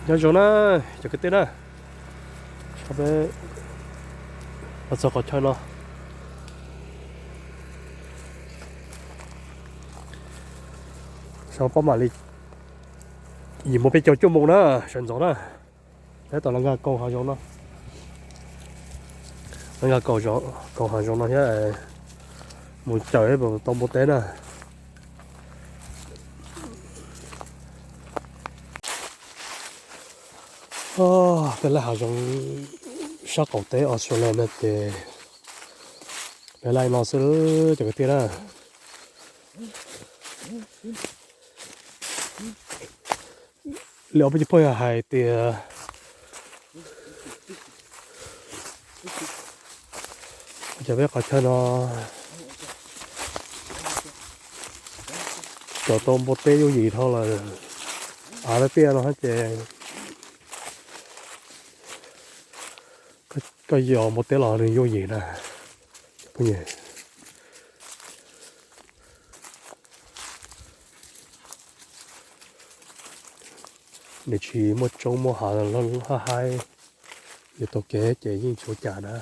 Nyob zoo na, cov kwv tij na, peb los txog qhov chaw no, sau pab mam li yim mus peb caug cuaj moo na, sawv ntxov na, peb tau los nkag koom hav zoov no, los nkag koom hav zoov no thiab, mus caws tau npua teb na. Peb laj hav zoov sab qaum teb Australia no ces peb laj no xwb cov kwv tij na. Li ob peb cov phooj ywg hais tias cov peb qhov chaw no cov tau npua teb yooj yim dhau lawm, av tiaj no ces koj yos npua teb los nws yooj yim na. Nws tsis muaj tsoob muaj hav haj haib, yus taug kev ces yeej tsis ua cas na.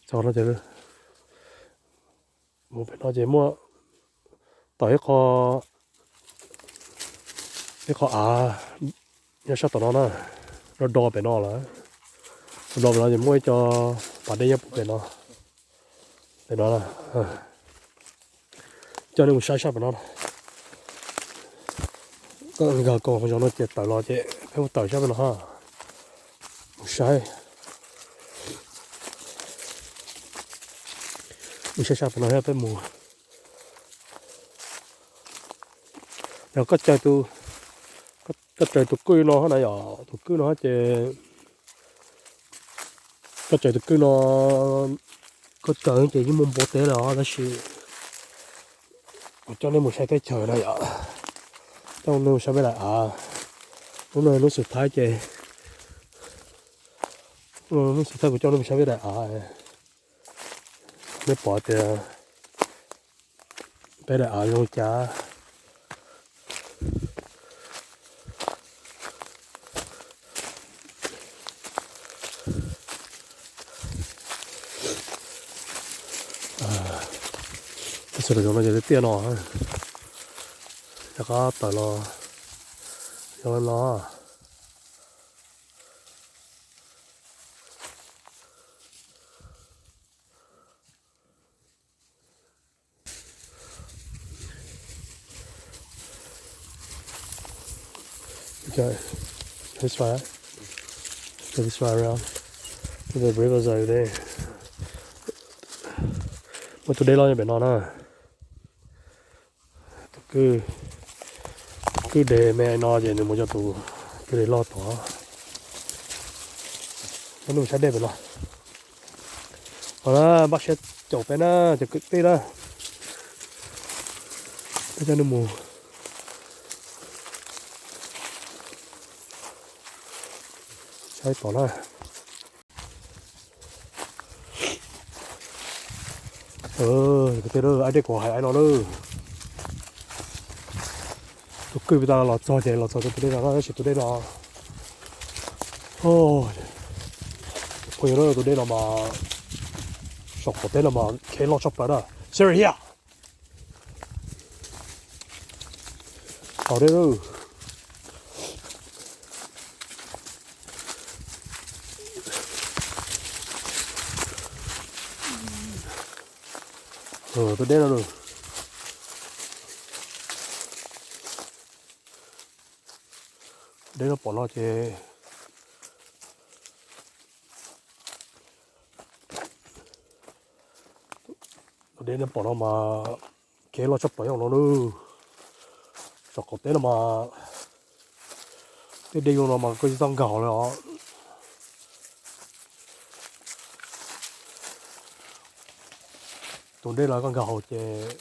Txog no ces, mus pem no ces muaj tau ib qho, ib qho av nyob sab tom no na, do do pem no lawm. Do do pem no ces muaj ib co pas dej nyob puag pem no, pem no. Coj nej mus saib sab pem no. Koj nkag koom hav zoov no ces tawm los ces peb mus tawm sab pem no ha. Mus saib, mus saib sab pem no thiab peb mus. Yog koj caws, koj caws tus kwj no na, yog tus kwj no ces, koj caws tus kwj no, koj caws ces yeej muaj npua teb lawm os, tab sis kuv coj nej mus saib teb chaws na yom. Coj nej mus saib peb daim av. Hnub no hnub xus thaib ces, hnub xus thaib kuv coj nej mus saib peb daim av. Nej pom tias peb daim av zoo cas. Tab sis lawv zoo no ces tiaj no, rov qab tawm los yog no. Okay, this way, go this way around to the riverside there. Muaj tus dej loj nyob pem no na. Tus kwj, tus kwj deg me no ces nws mus rau tus kwj deg loj tod. Coj nej mus saib dej pem no. Os na, npaj siab caum peb na cov kwv tij na. Peb coj nej mus saib tod na. Kwv tij, ib dej kuv hais no na. Tus kwj pem tas los txog ces los txog rau tus dej no, tab sis tus dej no, phooj ywg, tus dej no mas, saum qaum teb no mas kev loj tshaj plaws na. Serious. Tau dej. Tus dej no, dej no pom no ces, tus dej no pom no mas kev loj tshaj plaws no na. Saum qaum teb no mas, tej dej zoo no mas koj tsis txhob nkag hauv lawm os. Tus dej no koj nkag hauv ces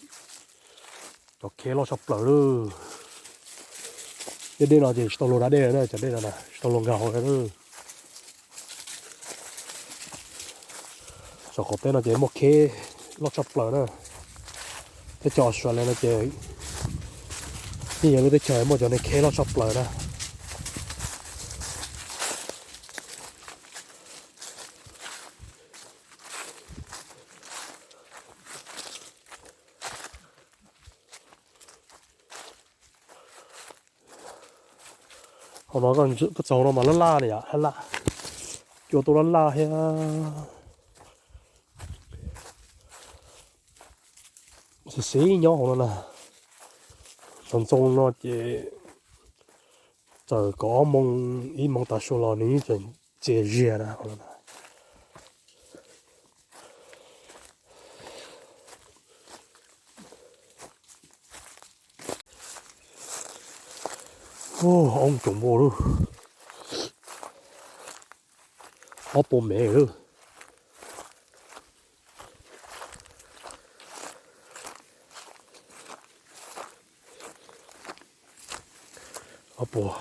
cov kheb loj tshaj plaws lawm. Tej dej no ces tsis tau luag da dej na, cov dej no tsis tau luag nkag hauv lawm. Saum qaum teb no ces muaj kheb loj tshaj plaws na. Teb chaws Australia no ces yeej yog lub teb chaws muaj cov niag kheb loj tshaj plaws na. Hauv no koj txog no mas laj laj ne yom, laj laj. Cua tuaj laj laj thiab. Xis xis nyob hauv no na. Ntxoov ntxoo no ces txawm kaum ob moos ib moos tav su los nws yeej tseem txias zias na. Oob tsoom npua lub, ob puas mev lawm. Ob puas.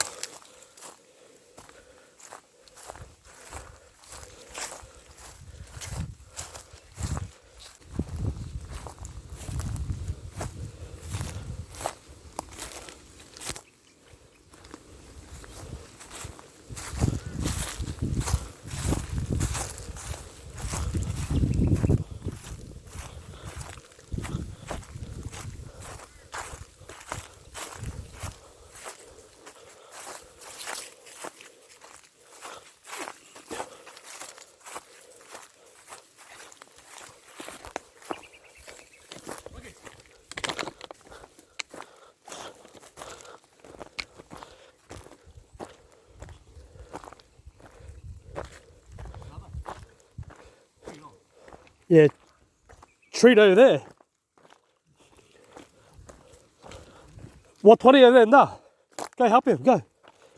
Yeah, tree over there. One twenty over there, no. Go help him, go.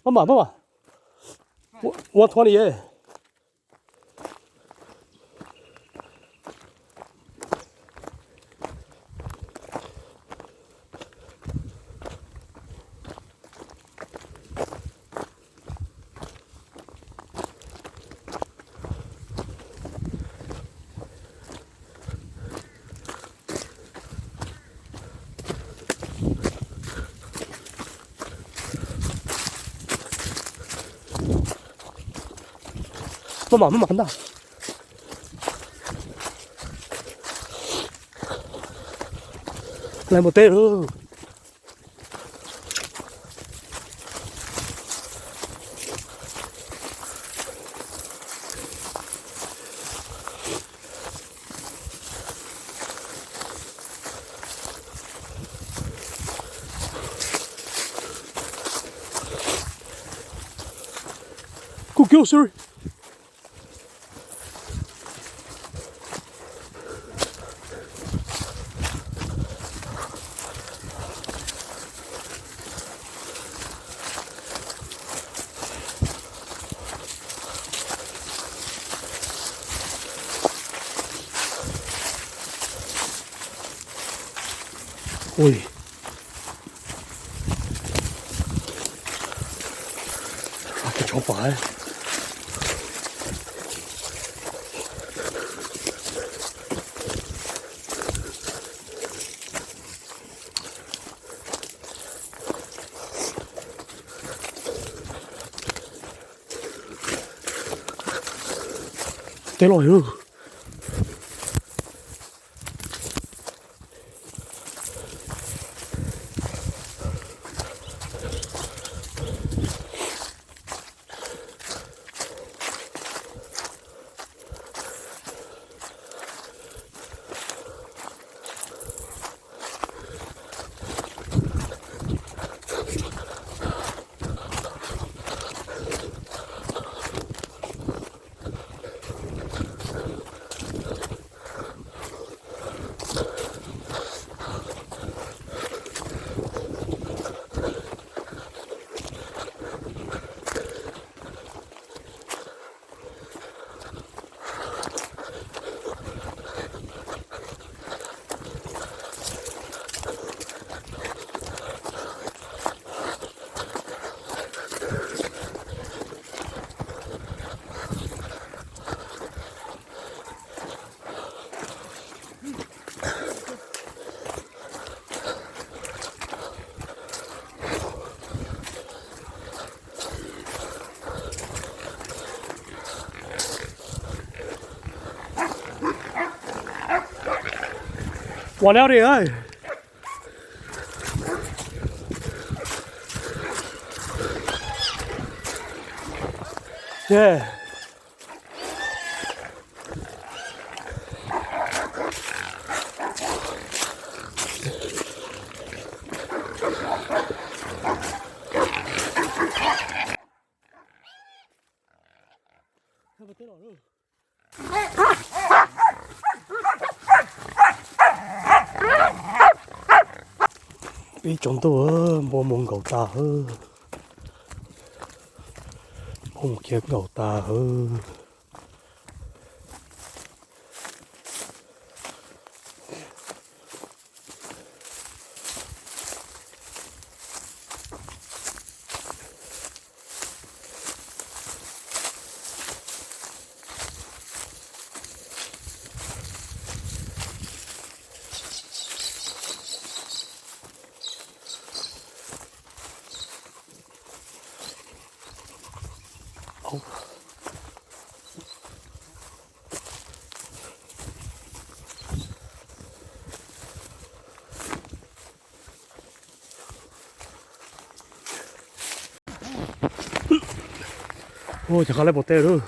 Mama, mama. One twenty, yeah. Mama, mama, anda. Lawv mus teb lawm. Good girl, Siri. Ui. Ua, tsis tshua pom. Teb loj heev. Ua lawm di. Yeah. Pib tsaus ntuj, npua mus nkaum tas hwb. Npua mus khiav nkaum tas hwb. Ua cas qab lawv npua teb lawm.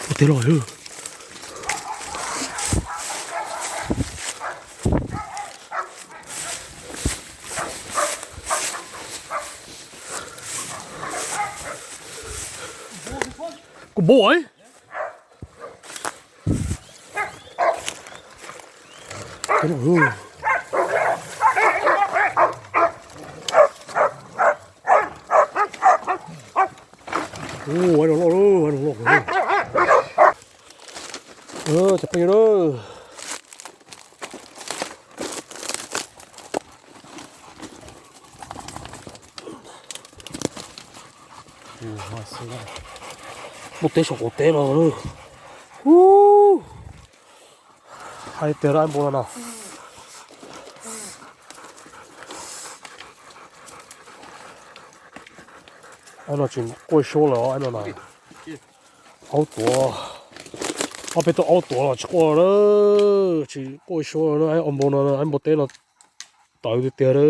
Ua teb los. Kuv npau. Ua no loj, ua no loj. Cov phooj ywg, muaj teb saum qaum teb no. Hais tias dab npua no no. Aib no tsis quaj suab lawm, aib no na. Aub tuav, ob peb tug aub tuav los tsis quaj na, tsis quaj suab na, aib npua no, aib npua teb no tawv tiag tiag na.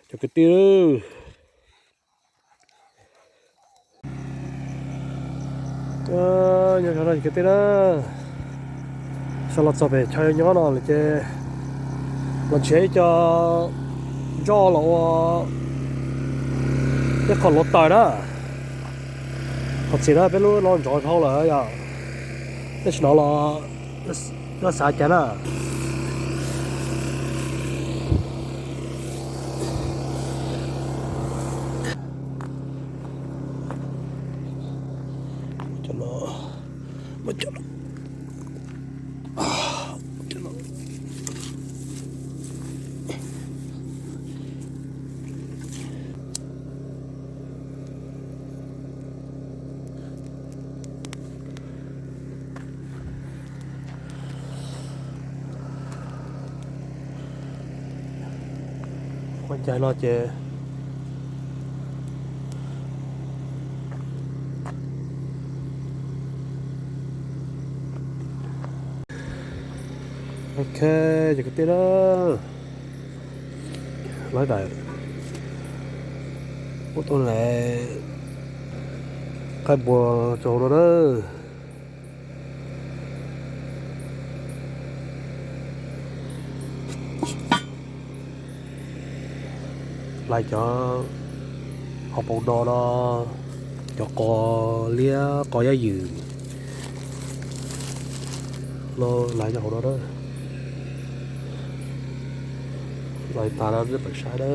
Cov kwv tij, nyob zoo no kwv tij na, xyov los txog pem chaw nyob no lawm ces los nrhiav ib co ntsoj los ua ib qho hluav taws na. Qhov txiv na peb lub no nrov dhau lawm yom, tab sis no los lawv xav cas na. Ua cas no ces ok, ces kwv tij na, lawv daim ub tau lawm, qaij npua rau hauv no na. Lawv cov hauv paus no no, cov qos liab qos yab ywm no lawv cov hauv no na. Lawv tas no peb pam saib na.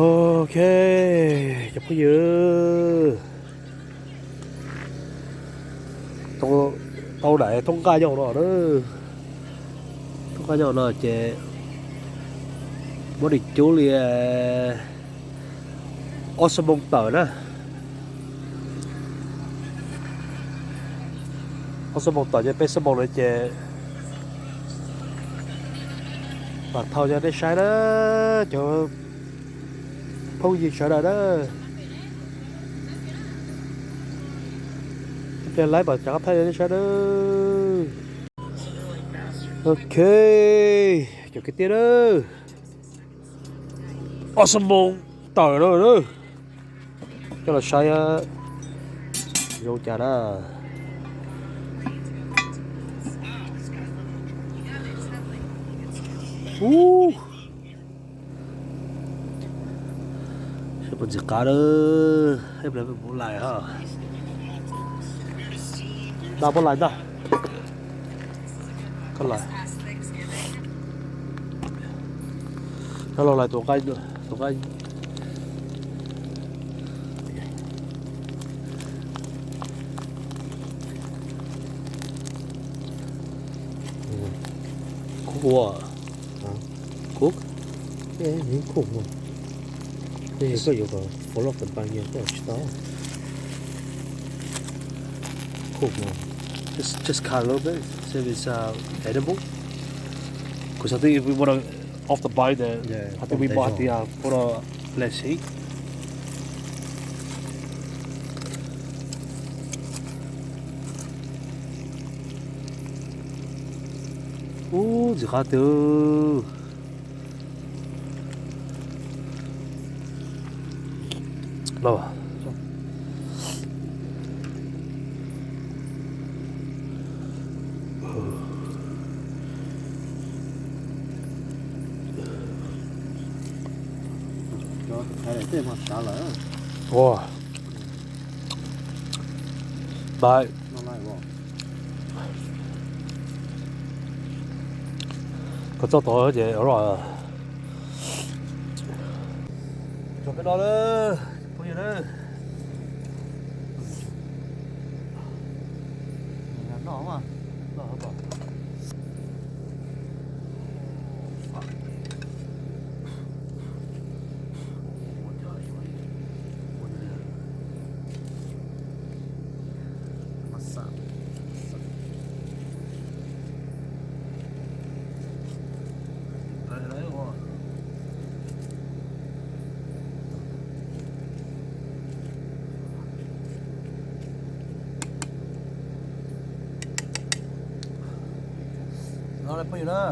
Ok, cov phooj ywg, Tau, tau daim thoob nqaj nyob hauv no na. Thoob nqaj nyob hauv no ces muab dim cub li ob xuab moos tawm na. Ob xuab moos tawm ces peb xuab moos no ces mam thau rau nej saib na, cov phooj ywg sawv daws na. Ib pliag laib mam rov qab thaij rau nej saib na. Ok, cov kwv tij na, ob xuab moos tawm no na, coj los saib zoo cas na. Ub, seb puas ntxim qab na. Ib pliag peb mus lais ho. Nta, puas lais ntag. Koj lais. Koj los lais tus nqaij, tus nqaij. Khub ua. Khub. Khub ua. Koj yuav kom fall off the bone, koj tsis tau. Khub ua. Just, just cut a little bit, see if it's uh, edible. Because I think if we want to off the bone, then yeah, I think we might have to uh, put a less heat. Ub, ntxim qab tiag. Los. Ua, npaj. Koj txoj tod ces ua los. Tso peb no na, phooj ywg na. No phooj ywg na.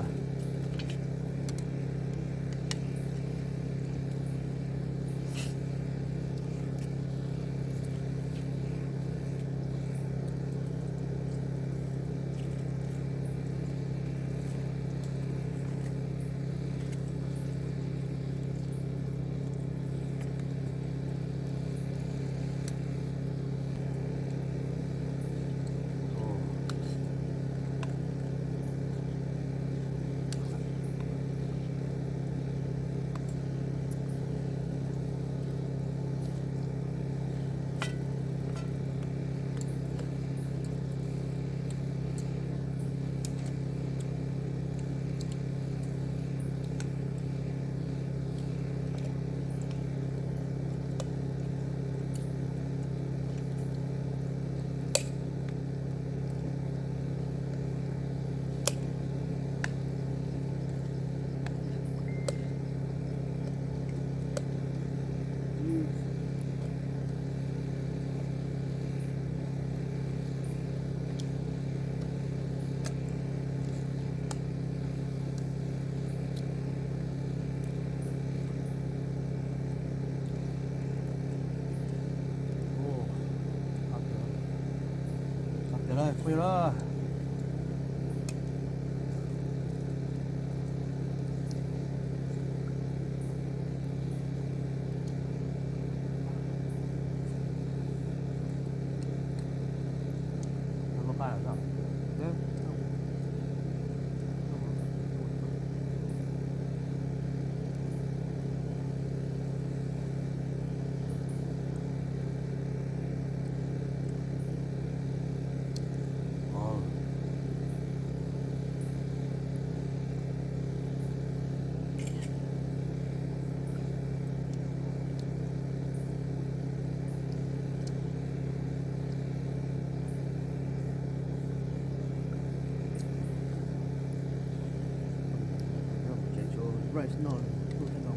Snow, snow, snow.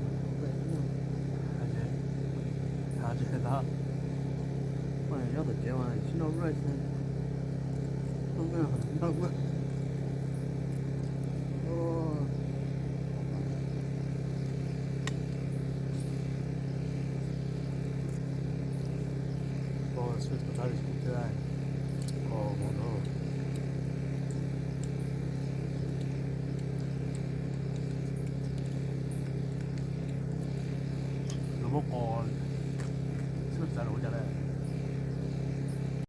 Thaum tsis hais tau, nyob tom tsev mas snow, snow, snow.